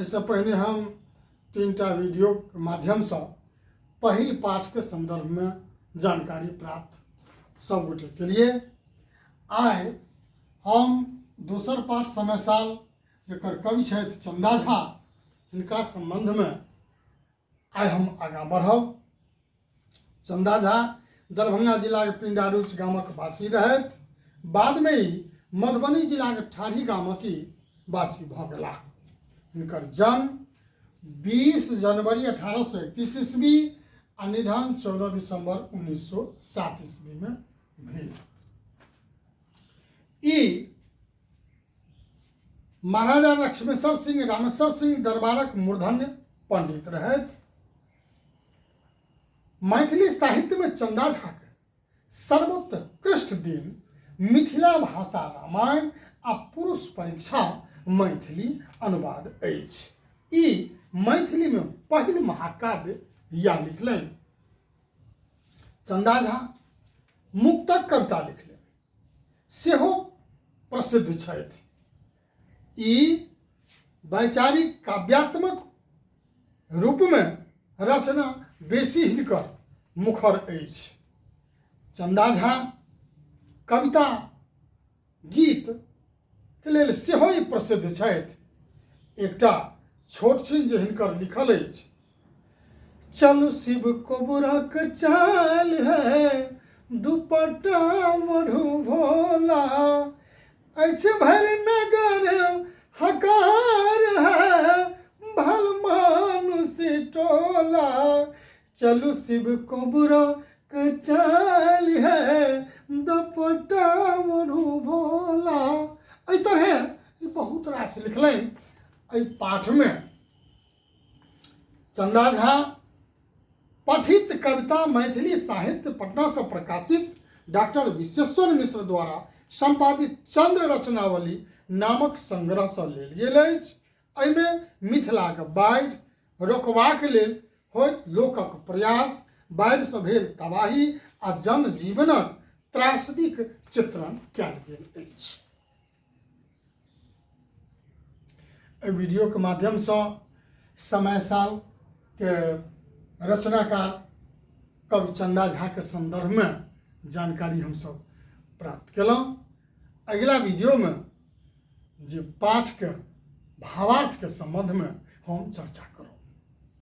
एहिसँ पहिने हम तीनटा वीडियोके माध्यमसँ पहिल पाठके सन्दर्भमे जानकारी प्राप्त सभगोटे केलियै। आइ हम दोसर पाठ समय साल, जकर कवि छथि चन्दा झा, हिनका सम्बन्धमे आइ हम आगाँ बढ़ब। चन्दा झा दरभंगा जिलाके पिंडारूच गामक वासी रहथि। बादमे ई मधुबनी जिलाके ठाढ़ी गामक ई वासी भऽ गेलाह। हिनकर जन्म 20 जनवरी 1831 ईस्वी आ निधन 14 दिसंबर 1907 ईस्वीमे भेल। ई महाराजा लक्ष्मेश्वर सिंह रामेश्वर सिंह दरबारक मूर्धन्य पंडित रहथि। मैथिली साहित्यमे चन्दा झाके सर्वोत्कृष्ट दिन मिथिला भाषा रामायण आ पुरुष परीक्षा मैथिली अनुवाद अछि। ई मैथिलीमे पहिल महाकाव्य या लिखलनि। चन्दा झा मुक्तक कविता लिखलनि, सेहो प्रसिद्ध छथि। ई वैचारिक काव्यात्मक रूपमे रचना बेसी हिनकर मुखर अछि। चन्दा झा कविता गीतके लेल सेहो ई प्रसिद्ध छथि। एकटा छोट छिन जे हिनकर लिखल अछि, चलू शिव कोबराक चाल है, दुपट्टा मढ़ू भोला, अछि भरि नगर हकार है, भल मानुष टोला, चलू शिव कोबराक चाल है, दुपट्टा मढ़ू भोला। एहि तरहे ई बहुत रास लिखलनि। एहि पाठमे चन्दा झा पठित कविता मैथिली साहित्य पटनासँ प्रकाशित डॉक्टर विश्वेश्वर मिश्र द्वारा सम्पादित चंद्र रचनावली नामक संग्रहसँ लेल गेल अछि। एहिमे मिथिलाक बाढ़ि रोकबाक लेल होइत लोकक प्रयास, बाढ़िसँ भेल तबाही आ जनजीवनक त्रासदीक चित्रण कयल गेल अछि। एहि वीडियोके माध्यमसँ समय सालके रचनाकार कवि चन्दा झाके सन्दर्भमे जानकारी हमसभ प्राप्त केलहुँ। अगिला वीडियोमे जे पाठके भावार्थके सम्बन्धमे हम चर्चा करब।